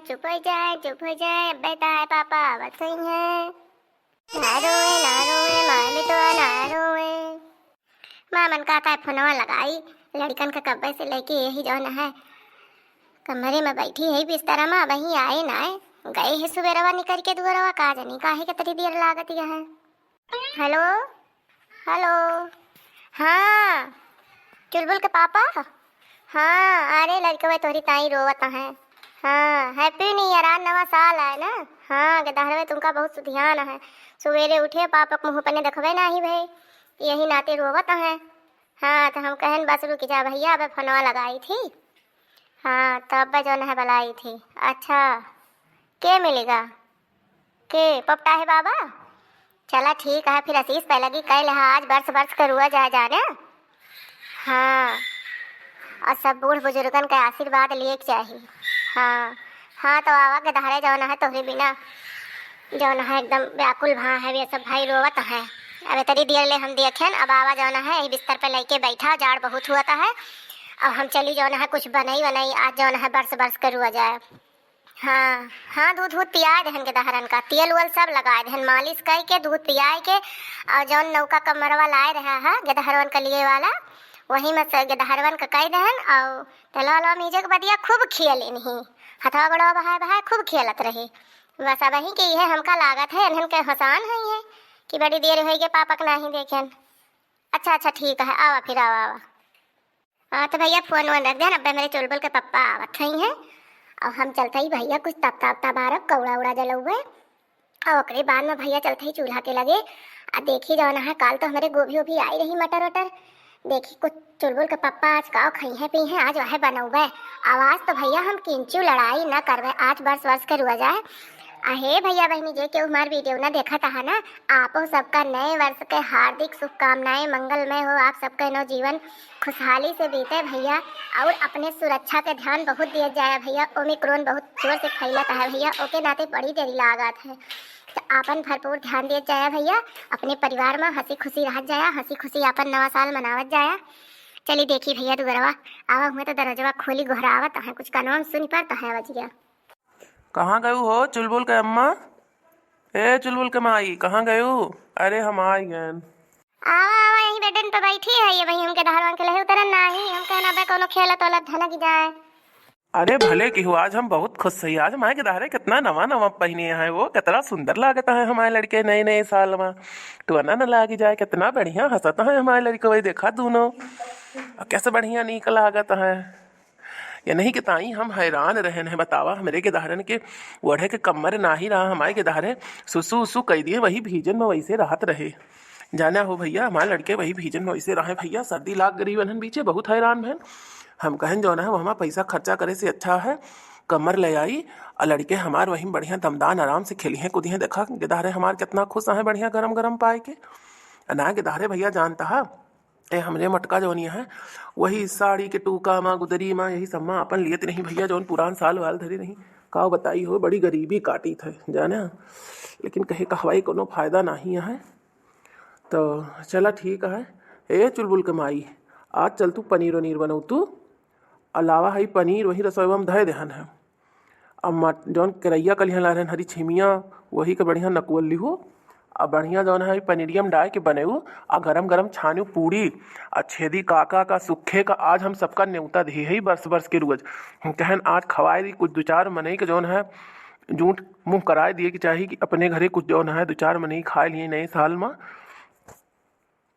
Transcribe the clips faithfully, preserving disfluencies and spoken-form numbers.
चुप हो जाए, चुप हो जाए, अब्बे ताए पापा आवत हुई हैं। ना रोए, ना रोए, माय बिटवा ना रोए। माँ मन कहत है फोनवा लगाई, लड़िकन का कब्बे से लेके यही जौन है कमरे में बैठी है बिस्तरा में, अबहीं आए नाए। गए है सुबेरवा निकरि के दुअरवा, का जनी काहे के तरी देर लागत है। हेलो, हेलो। हाँ, चुलबुल के पापा? हाँ, अरे लड़कवे तोहरी ताई रोवत हैं। हाँ, Happy New Year, आज नवा साल आए ना। हाँ, गेदहरवे तुमका बहुत सुधियान है। सुबेरे उठे, पापा के मुँह अपने देखबे नाही भए, यही नाते रोवत हैं। हाँ, तो हम कहन बस रुक जा भैया, अबे फोनवा लगाई थी। हाँ, तो अब्बे जौन है बलाई थी। अच्छा, के मिलेगा? के पोपटा है बाबा? चला ठीक है, फिर आशीष पै लगी कह लेहा, आज बरस बरस के रुआ जाए जाने। हाँ, और सब बूढ़ बुजुर्गन के आशीर्वाद लिए के चाही। हाँ, हाँ, तो आवा गेदहरे जौन है तोहरे बिना जौन है एकदम व्याकुल भा है, ये सब भाई रोवत है। अब इतनी देर ले हम देखेन, अब आवा जौन है यही बिस्तर पे लेके बैठा, जाड़ बहुत हुआ है। अब हम चली जौन है कुछ बनई वनई, आज जौन है बरस बरस के रुआ जाए। हाँ, हाँ, दूध वूध पियाए देहन गेदहरन का, तेल उल सब लगाए देहन, मालिश कइ के दूध पियाए के, और जौन नौका कमरवा लाए रहा है गेदहरवन के लिए वाला, वही में से गेदहरवन का कइ देहन, और तेलवा उलवा मीजे के बदिया खूब खियलिन ही, हथवा गोड़वा बहाए बहाए खूब खियलत रही। बस अबहीं के इहे हमका लागत है, इन्हन के हसान है ये कि बड़ी देर होई गे पापा के नाही देखेन। अच्छा, अच्छा, ठीक है, आवा फिर, आवा, आवा। हाँ, तो भैया, फोन वोन रख देन, अब्बे मेरे चुलबुल के पप्पा आवत हई हैं, और हम चलत हई भैया, कुछ तपता उपता बारब, कौड़ा उड़ा जलउबे, और ओकरे बाद में भैया चलत हई चूल्हा के लगे। आ देखी जौन है, काल तो हमरे गोभी ओभी आई रही, मटर वटर, देखी कुछ चुलबुल के पप्पा आज का खई हैं पी हैं, आज वह बनउबे। आवाज तो भैया हम किंचू लड़ाई न करबे, आज बरस बरस के रुआ जाए। अहे भैया बहिनी, जे केहू हमार वीडियो ना देखत आहा ना, आपो सबका नए वर्ष के हार्दिक शुभकामनाएं, मंगलमय हो आप सबके नव जीवन, खुशहाली से बीते भैया। और अपने सुरक्षा के ध्यान बहुत दिया जाए भैया, ओमिक्रॉन बहुत जोर से फैलत है भैया, ओके नाते बड़ी देरी लागत है। तो आपन भरपूर ध्यान दिया जाए भैया, अपने परिवार में हंसी खुशी रहत जाया, हंसी खुशी आपन नवा साल मनावत जाया। चली देखी भैया दुअरवा आवा हुए तो दरवाजवा खोली, गोहरावत है, कुछ कानवा में सुनी पड़त है आवाजिया। कहाँ गयू हो चुलबुल के अम्मा? ए चुलबुल के माई, कहाँ गयू? अरे हम आई गएन। आवा, आवा, यहीं बेडन पे बैठी है ये भाई, हमके दहरवा के लहे उतरन नाही, हम कहना बे कोनो खेलत ओलत धनक जाए। अरे भले की हो, आज हम बहुत खुश हई। आज हमारे गेदहरे कितना नवा नवा पहिने हैं, वो कितना सुंदर लागत है हमारे लड़के नए नए साल में। टोना न लागी जाए, कितना बढ़िया हंसत है हमारे लड़के, वही देखा दोनों, कैसे बढ़िया नीक लागत है। ये नहीं कि ताई हम हैरान रहन हैं, बतावा, हमरे गेदहरन के ओढ़े के कम्मर नाही रहा, हमारे गेदहरे सुसु उसु कई दिए, वही भीजन में वैसे रहत रहे। जाना हो भैया, हमारे लड़के वही भीजन में वैसे रहे भैया, सर्दी लाग गई वनहन बीचे, बहुत हैरान भैन। हम कहन जौन है वो हमारा पैसा खर्चा करे से अच्छा है कम्मर ले आई, और लड़के हमार वही बढ़िया दमदान आराम से खेली हैं कूदी हैं। देखा गेदहरे हमार कितना खुश हैं, बढ़िया गरम गरम पाए के। आ ना गेदहरे भैया जानता है, ए हमरे मटका जौन है, वही साड़ी के टूका मा, गुदरी मा, यही सब मा अपन लियत रही भैया, जौन पुरान साल वाल धरी रही। का बताई हो, बड़ी गरीबी काटी थे, जाने। लेकिन कहे कहवाई कोनो फायदा नाही है। तो चला ठीक है। ए चुलबुल के माई, आज चल तू पनीर वनीर बनऊ तू। अलावा है पनीर वही रसोईवा में धय देहन है। अब मट-, जौन केरैया कलिहन ला रहन हरी छिमिया, वही के बढ़िया नकुअल लिहो। अब बढ़िया जौन है पनीरिया में डाल के बनेऊ, आ गरम गरम छानू पूड़ी, आ छेदी काका का सुखे का आज हम सबका न्योता दिहे है, बरस बरस के रोज। हम कहन आज खवाए दी कुछ दो चार मनई के जौन है जूठ मुँह कराए दिए के चाही कि अपने घरे कुछ जौन है दो चार मनई खाए लिए नए साल में,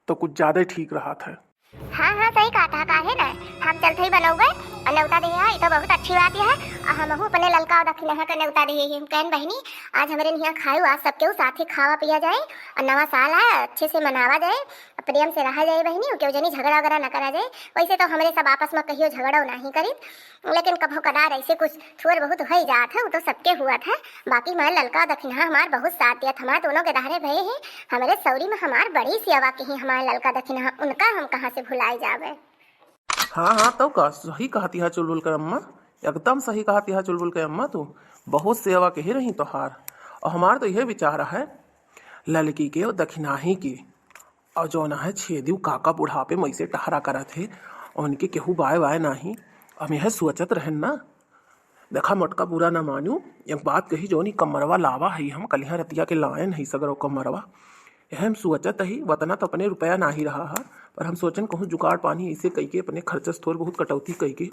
तो कुछ ज्यादा ही ठीक रहत है। हाँ, हाँ, सही कहत है, काहे ना? हम चलत ही बनउबे और न्योता दिहे है, ई तो बहुत अच्छी बात है। और हमहू अपने ललका और दखिनहा के न्योता दिहे ही। हम कहन बहिनी, आज हमरे निया खायू, आज सबके साथे खावा पिया जाए और नवा साल है, अच्छे से मनावा जाए, प्रेम से रहा जाए बहिनी, केहू जनी झगड़ा वगैरह न करा जाए। वैसे तो हमरे सब आपस में कहियो झगड़ा नहीं करित, लेकिन कभो कदार ऐसे कुछ थोड़ बहुत होइ जात है, वो तो सबके हुआ था। बाकी हमार ललका दखिनहा हमार बहुत साथ दिया था, हमार दोनों गेदहरे भए हैं, हमरे सौरी में हमार बड़ी सेवा की ही हमार ललका दखिनहा, उनका हम कहाँ से भुलाए जावे। हाँ, हाँ, तो का सही कहती है चुलबुल के अम्मा, एकदम सही कहती है चुलबुल के अम्मा, तू बहुत सेवा के ही रही तोहार। और हमार तो यह विचार है, ललकी के और दखिनाही के, और जौन है छेदू काका बुढ़ापे में ऐसे टहरा करत है, उनके केहू बाय वाय नाही। हम यह सोचत रहन ना, देखा मोटका, बुरा ना मानू, एक बात कही, जौन ई कमरवा लावा है, हम कलिहा रतिया के लायन है सगरो कमरवा। यह हम सोचत ही, वतना तो अपने रुपया नाही रहा है, पर हम सोचन कहूँ जुगाड़ पानी ऐसे कई के अपने खर्चा से थोड़ बहुत कटौती कई के।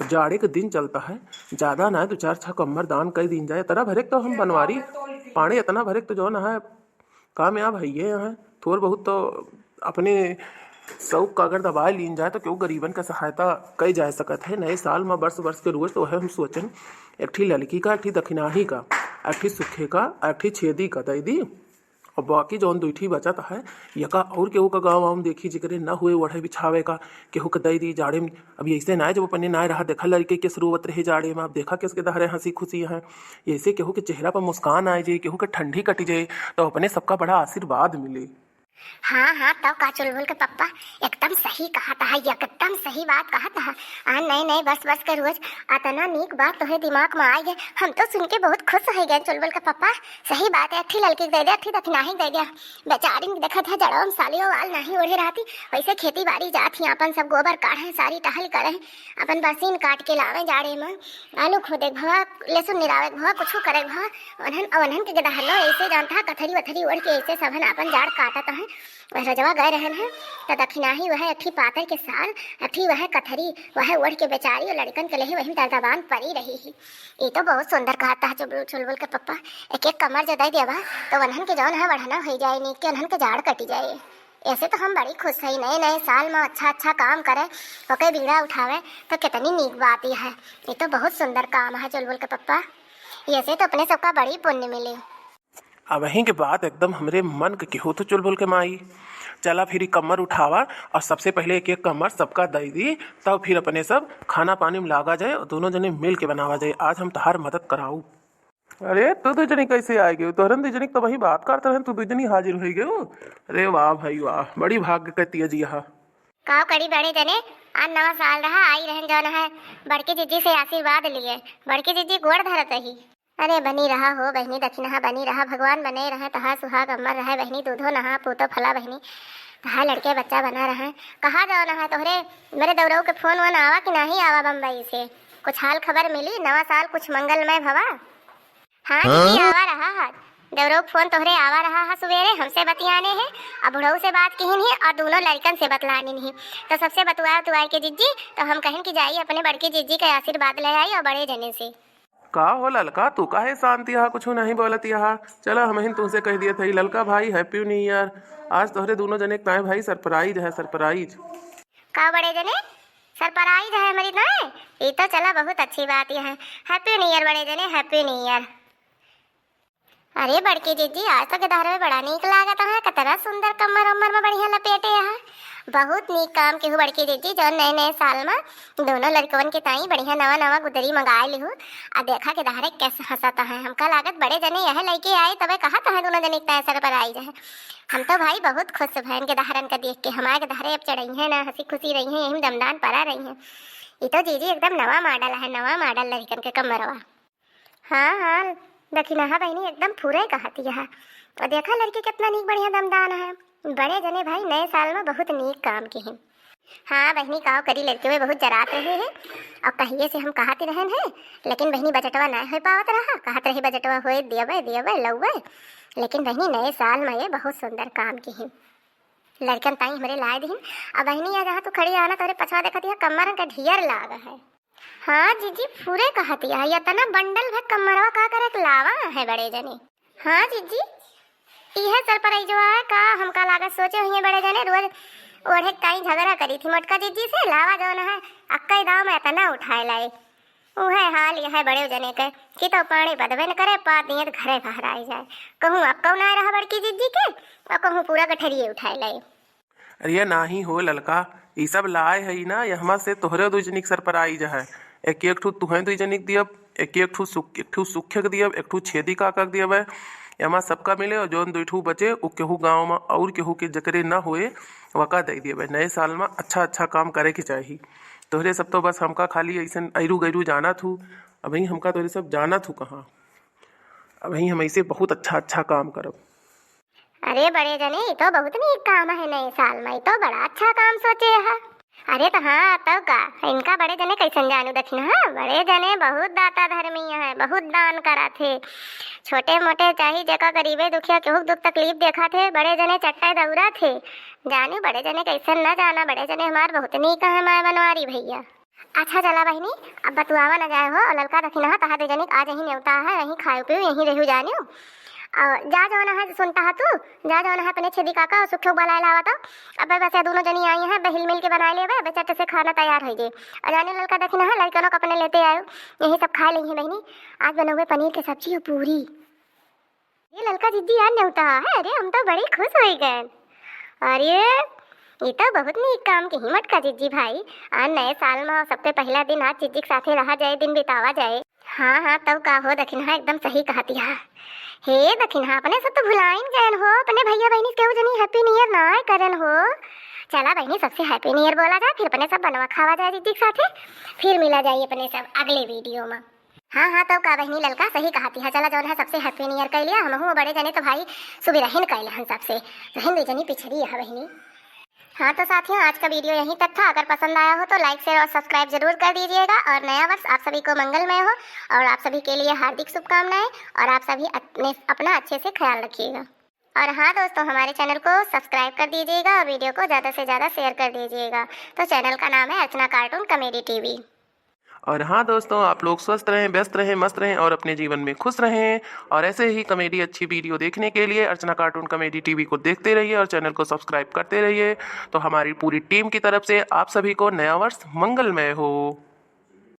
जाड़े के दिन चलता है, ज्यादा ना दो चार छह कमर दान कर दीन जाए, इतना भरे तो हम बनवारी पानी, इतना भरे तो जौन है कामयाब है ये यहाँ। थोड़ बहुत तो अपने शौक का अगर दबाए लीन जाए तो क्यों गरीबन का सहायता कई जा सकत है। नए साल में वर्ष वर्ष के रोज तो है हम सोचन एक ठी ललकी का, एक ठी दखिनाही का, एक ठी सुखे का, एक ठी छेदी का दे दी। और बाकी जौन दुई ठी बचत है, यका और केहू का गाँव वाँव देखी, जेकरे न हुए ओढ़े बिछावे का, केहू के दे दी जाड़े में। अब ऐसे ना है, जब अपने ना रहा, देखा लड़के के रोवत रहे जाड़े में, अब देखा किसके दहरे हंसी खुशी है। ऐसे केहू के चेहरा पर मुस्कान आ जाए, केहू के ठंडी कट जाए, तो अपने सबका बड़ा आशीर्वाद मिले। हाँ, हाँ, तब का चुलबुल के पप्पा, एकदम सही कहत है, एकदम सही बात कहत है। आ नए नए बस बस के रोज अतना नीक बात तोहे दिमाग में आ गए, हम तो सुन के बहुत खुश हो गए चुलबुल के पप्पा। सही बात है, अठी ललकी के दे दे, अठी दखिनाही के दे दे। बेचारिन के देखत है, जड़वा में सालियो वाल नाही ओढ़े रहती, वैसे खेती बाड़ी जात ही, अपन सब गोबर काढ़े, सारी टहल करे, अपन बरसीन काट के लावे जाड़े में, आलू खोदे के भवा, लहसुन निरावे के भवा, कुछो करे के भवा, ओन्हन, ओन्हन के गदहरनो ऐसे जानता है, कथरी वथरी ओढ़ के ऐसे सबहन अपन जाड़ काटत हैं। वह रजवा गए रहन है, त दखिनाही वह अठी पातर के साल, अठी वह कथरी, वह ओढ़ के बेचारी और लड़कन के लेहे वही दर्दबान परी रही ही। ये तो बहुत सुंदर कहत है चुलबुल, चुलबुल के पप्पा, एक एक कमर जो दे देवा, तो ओन्हन के जौन है बढ़ना हो जाए, नीक के ओन्हन के जाड़ कटी जाए। ऐसे तो हम बड़ी खुश है, नए नए साल में अच्छा अच्छा काम करे, ओके बीड़ा उठावे, तो कितनी नीक बात ही है। ये तो बहुत सुंदर काम है चुलबुल के पप्पा, ऐसे तो अपने सबका बड़ी पुण्य मिली। अबहीं के बात एकदम हमरे मन के केहू तो चुलबुल के माई। चला फिर ई कमर उठावा और सबसे पहले एक एक कमर सबका दे दी, तब फिर अपने सब खाना पानी में लागा जाए और दोनों जने मिल के बनावा जाए। आज हम तहार मदद कराऊ। अरे, तू दू जनी कैसे आ गयो? तोहरन दू जनी तो वही बात करत रहन, तू दू जनी हाजिर हो गयो। अरे वाह भाई वाह, बड़ी भाग्य कहती है जी यहाँ। काव करी बड़े जने, आज नवा साल रहा, आई रहन जौन है बड़की जिज्जी से आशीर्वाद लिए। बड़की जिज्जी गोड़ धरत रही। अरे बनी रहा हो बहिनी दखिनहा, बनी रहा, भगवान बने रहे तहार सुहाग अमर रहे बहिनी, दूधो नहा पूतो फला बहिनी, तहार लड़के बच्चा बना रहे। कहाँ जौन है तोहरे मेरे दौरऊ के फोन वोन आवा कि नहीं आवा बम्बई से? कुछ हाल खबर मिली, नवा साल कुछ मंगलमय भवा? हाँ दीदी, आवा रहा है। देवरऊ फोन तोहरे आवा रहा है, सुबेरे हमसे बतियाने है, अब बुढ़ऊ से बात किहिन ही और दोनों लड़कन से बतलानिन ही। तो सबसे बतुआ उतुआ के जिज्जी, तो हम कहिन कि जाई अपने बड़की जिज्जी के आशीर्वाद ले आई और बड़े जने से। का हो ललका, तू काहे शांत यहाँ, कुछ नहीं बोलत यहाँ? चला हमहिन तुमसे कह दिया था, ललका भाई, Happy New Year। आज तोहरे दोनों जने के ताए भाई surprise है, surprise। का बड़े जने, surprise है हमारी ताए? ये तो चला बहुत अच्छी बात ही है। Happy New Year बड़े जने, Happy New Year। अरे बड़की जिज्जी, आज तो गदहरवे बड़ा नीक लागत है, कतना सुंदर कमर उमर में बढ़िया लपेटे है। बहुत नीक काम किहू बड़की जिज्जी, जौन नए नए साल में दोनों लड़कवन के ताई बढ़िया नवा नवा गुदरी मंगाए लिहू। आ देखा गदहरे कैसे हंसत है, हमका लागत बड़े जने यह लेके आए तबे कहत है दोनों जने के ताई surprise है। हम तो भाई बहुत खुश भयन गदहरन का देख के, हमारे गदहरे अब चढ़ई है ना, हंसी खुशी रही है, यही में दमदान परा रही है। ये तो जीजी एकदम नवा model है, नवा model लड़कन के कमरवा। हाँ हाँ दखिनहा बहिनी एकदम पूरे कहती है। और देखा लड़की कितना नीक बढ़िया दमदान है। बड़े जने भाई नए साल में बहुत नीक काम किहिन। हाँ बहिनी, काव करी, लड़के वे बहुत जरात रहे हैं और कहिए से हम कहत रहन है, लेकिन बहिनी बजटवा ना हो पावत रहा, कहत रही बजटवा होए दियबे दियबे लउबे, लेकिन बहिनी नए साल में ये बहुत सुंदर काम किहिन। लड़कन ताई हमरे लाए दिहिन। अब बहिनी, या जहाँ तू खड़ी आना, तोरे पछवा देखत यह कमर का ढियर लाग है। हाँ जीजी, पूरे कहत यह, इतना बंडल भर कमरवा का करे के लावा है बड़े जने। हाँ जीजी, इहे surprise है का? हमका लागत सोचे हुए बड़े जने रोज ओढ़े के ताई झगड़ा करी थी मोटका जीजी से, लावा जौन है अक्का दाव में इतना उठाए लाई। उहे हाल यह बड़े जने के कि तो पानी बदबे न करे, पा दिए तो घरे बाहर आई जाए। कहूँ अक्कौ ना रहा बड़की जिज्जी के, और कहूँ पूरा गठरिए उठाए लाई। अरे नाही हो ललका, ई सब लाए है ना, यहमा से तोहरे दुई जनिक surprise है। एक एक ठू तुहें दुई जनिक दियब, एक एक ठू सुख, एक ठू सुखे के दियब, एक ठू छेदी काका के दियब है। यहमा सबका मिले और जौन दुई ठू बचे, उ केहू गाँव में और केहू के जकरे ना होए, वका दे दियब है। नए साल में अच्छा अच्छा काम करे के चाही। तोहरे सब तो बस हमका खाली ऐसन ऐरू गैरू जाना थू, अबही हमका तोहरे सब जाना थू कहाँ। अबही हम ऐसे बहुत अच्छा अच्छा काम करब। अरे बड़े जने, ई तो बहुत नीक काम है नए साल में, ई तो बड़ा अच्छा काम सोचे है। अरे त हाँ, तब का, इनका बड़े जने कैसन जानू दखिनहा, हाँ, बड़े जने बहुत दाता धर्मी है, बहुत दान कराथे। छोटे मोटे चाहे जेका गरीबे दुखिया केहू दुख तकलीफ देखाथे, बड़े जने चट्टे दौराथे। जानू बड़े जने कैसन न जाना, बड़े जने हमार बहुत नीक है, हमार बनवारी भैया। अच्छा चला बहिनी, अब बतुआवा न जाए हो, और ललका दखिनहा तहा दे जनिक आज यहीं नेवता है, यहीं खायो पियो, यहीं रहू जानियो। और जा जौन है सुनता है तू, जा जौन है अपने छेदी काका और सुखियो बुलाए लावा तो। अब बस ये दोनों जनी आई हैं, बहिल मिल के बनाए लेबे, अब चट से खाना तैयार हो जे। और जानियो ललका दखिनहा, लड़कनों को अपने लेते आयो, यही सब खा लेंगे बहिनी। आज बनौबे पनीर के सब्जी और पूरी। ये ललका जिज्जी यार नेवता है, अरे हम तो बड़ी खुश हो गए। अरे ये तो बहुत नीक काम की ही मटका जिज्जी भाई, आज नए साल में सबसे पहला दिन आज जिज्जी के साथे रहा जाए, दिन बितावा जाए। हाँ हाँ, तब का हो दखिनहा, एकदम सही कहती है। हे दखिनहा, अपने सब तो भुलाइन गए हो, अपने भैया बहनी से केहू जनी Happy New Year ना करेन हो। चला बहनी, सबसे Happy New Year बोला जाए, फिर अपने सब बनवा खावा जाए जिज्जी के साथे, फिर मिला जाए अपने सब अगले वीडियो में। हाँ हाँ, तब का बहनी ललका सही कहती है। चला जौन है सबसे Happy New Year कह लिया, हमहू बड़े जने तो भाई सुबिरहिन कैले हन सबसे, तो हिंदू जनी पिछड़ी है बहनी। हाँ तो साथियों, आज का वीडियो यहीं तक था। अगर पसंद आया हो तो like, share और subscribe जरूर कर दीजिएगा। और नया वर्ष आप सभी को मंगलमय हो और आप सभी के लिए हार्दिक शुभकामनाएं। और आप सभी अपने, अपना अच्छे से ख्याल रखिएगा। और हाँ दोस्तों, हमारे चैनल को सब्सक्राइब कर दीजिएगा और वीडियो को ज़्यादा से ज़्यादा शेयर कर दीजिएगा। तो चैनल का नाम है अर्चना कार्टून कॉमेडी टीवी। और हाँ दोस्तों, आप लोग स्वस्थ रहें, व्यस्त रहें, मस्त रहें और अपने जीवन में खुश रहें। और ऐसे ही कॉमेडी अच्छी वीडियो देखने के लिए अर्चना कार्टून कॉमेडी टीवी को देखते रहिए और चैनल को सब्सक्राइब करते रहिए। तो हमारी पूरी टीम की तरफ से आप सभी को नया वर्ष मंगलमय हो।